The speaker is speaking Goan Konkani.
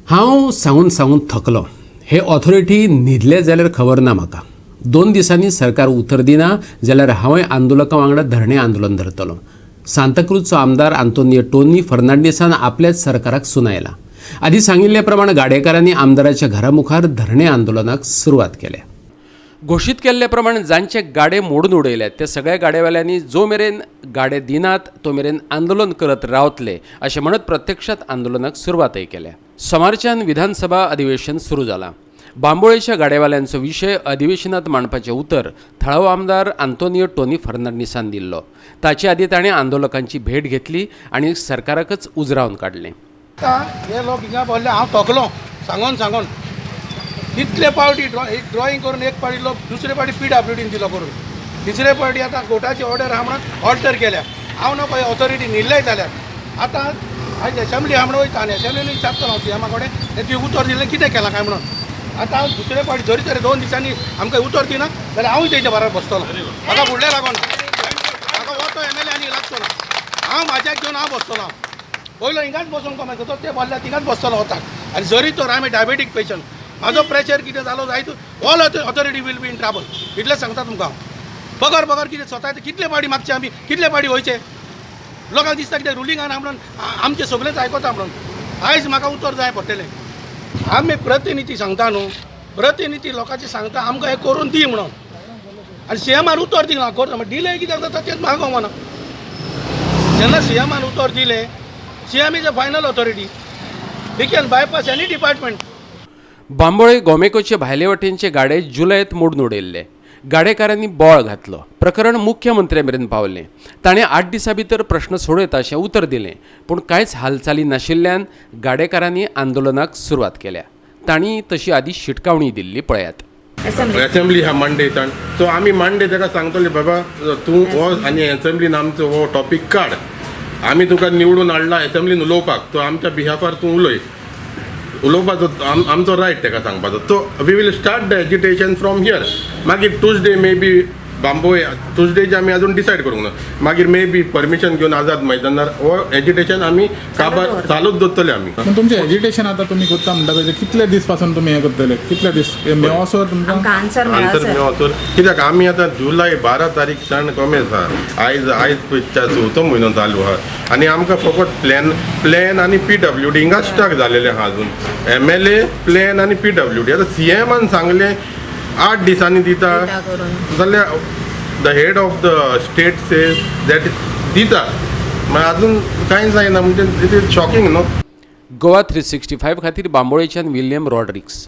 हांव सांगून सांगून थकलो. हे ऑथॉरिटी न्हिदले जाल्यार खबर ना म्हाका. 2 दिसांनी सरकार उतर दिना जाल्यार हांवय आंदोलकां वांगडा धरणे आंदोलन धरतलो. सांताक्रूजचो आमदार आंतोनियो टोनी फर्नांडीसान आपल्याच सरकाराक सुनायला. आदी सांगिल्ले प्रमाण गाडेकारांनी आमदाराच्या घरा मुखार धरणे आंदोलनाक सुरवात केल्या. घोशीत केल्ले प्रमाण जांचे गाडे मोडून उडयल्यात त्या सगळ्या गाडेवाल्यांनी जो मेरेन गाडे दिनात तो मेरेन आंदोलन करत रावतले अशें म्हणत प्रत्यक्षात आंदोलनाक सुरवातय केल्या. सोमारच्यान विधानसभा अधिवेशन सुरू जालां. बांबोळेच्या गाडेवाल्यांचो विशय अधिवेशनात मांडपाचें उतर थळावो आमदार आंतोनियो टोनी फर्नांडीसान दिल्लो. ताचे आदीं ताणें आंदोलकांची भेट घेतली आनी सरकाराकच उजरावन काडलें. आतां हे लोक हिंगा बसले. हांव थकलो सांगोन सांगोन. कितले पावटी एक ड्रॉइंग करून एक पावटी लोक, दुसरे पावटी पीडब्ल्यूडीन दिलो करून, तिसरे पावटी आतां कोर्टाची ऑर्डर आहा म्हणून ऑल्टर केल्या. हांव नको ऑथॉरिटी न्हिल्लेय जाल्यार आतां आयज एसेंब्ली आहा म्हणून वयता आनी एसेंब्लीन विचारतलो हांव सीएमा कडेन, हें तुवें उतर दिलें, कितें केलां काय म्हणून. आतां हांव दुसरे पावटी जरी तरी 2 दिसांनी आमकां उतर दिना जाल्यार हांवूय तेच्या बरोबर बसतलो. म्हाका फुडलें लागोना. म्हाका हो तो एमएलए आनी लागचो ना. हांव म्हाज्याक घेवन हांव बसतलो. हांव पयलो हिंगाच बसून कमाय तो ते बसल्या थिंगाच बसतलो वताक. आनी जरी तर आमी डायबेटीक पेशंट, म्हाजो प्रेशर कितें जालो जायत, all authority will be in trouble, इतलें सांगता तुमकां हांव. बगर बगर कितें स्वता कितले पावटी मागचे आमी, कितले पावटी वयचे? लोकांक दिसता कितें रुलिंगान आहा म्हणून आमचें सगळेंच आयकता म्हणून. आयज म्हाका उतर जाय पडटलें. आमी प्रतिनिधी सांगता न्हू, प्रतिनिधी लोकांचे सांगता आमकां हें करून दी म्हणून. आनी सीएमान उतर दिलां करता, डिले कित्याक जाता तेंच म्हाका कळना. जेन्ना सीएमान उतर दिलें, CM is a final authority, he can bypass any department. Bambolim गोमेकोचे भायले वटेनचे गाडे जुलयत मोडून उडयल्ले. गाडेकारांनी बोवाळ घातलो. प्रकरण मुख्यमंत्र्या मेरेन पावलें. ताणें 8 दिसां भितर प्रश्न सोडयता अशें उतर दिलें. पूण कांयच हालचाली नाशिल्ल्यान गाडेकारांनी आंदोलनाक सुरवात केल्या. तांणी तशी आदी शिटकावणी दिल्ली, पळयात. असेंब्ली. असेंब्ली हा मंडेच्यान, सो आमी मंडे ताका सांगतले, बाबा तूं हो आनी असेंब्लीन आमचो हो टॉपीक काड. आमी तुका निवडून हाडला असेंब्लीन उलोवपाक, तो आमच्या बिहाफार तूं उलय. उलोवपाचो आमचो रायट ताका सांगपाचो. So we will start the agitation from here. मागीर ट्युजडे मे बी बांबोळे, ट्युजडेचे आमी अजून डिसायड करूंक ना. मागीर मे बी परमिशन घेवन आझाद मैदानार हो एजिटेशन आमी काबार चालूच दवरतले आमी. पूण तुमचें एजिटेशन आतां तुमी करता म्हणटा पळय, कितले दीस पासून तुमी हें करतले? कितले दीस हे मेवसर तुमकां आमकां आन्सर आन्सर मेळसर. मेळसर. कित्याक आमी आतां जुलय 12 तारीख सावन कमी आसा. आयज आयज पळय चवथो म्हयनो चालू आहा आनी आमकां फकत प्लॅन प्लॅन आनी पीडब्ल्यूडी हिंगा स्टक जालेलें आहा अजून. एमएलए, प्लॅन आनी पीडब्ल्यूडी. आतां सीएमान सांगलें 8 दिसांनी दिता दिता करून. जाल्यार the head of the state says that दिता, मागीर अजून कांय जायना म्हणजे it is shocking न्हू. गोवा 365 खातीर बांबोळेच्यान विल्यम रॉड्रिक्स.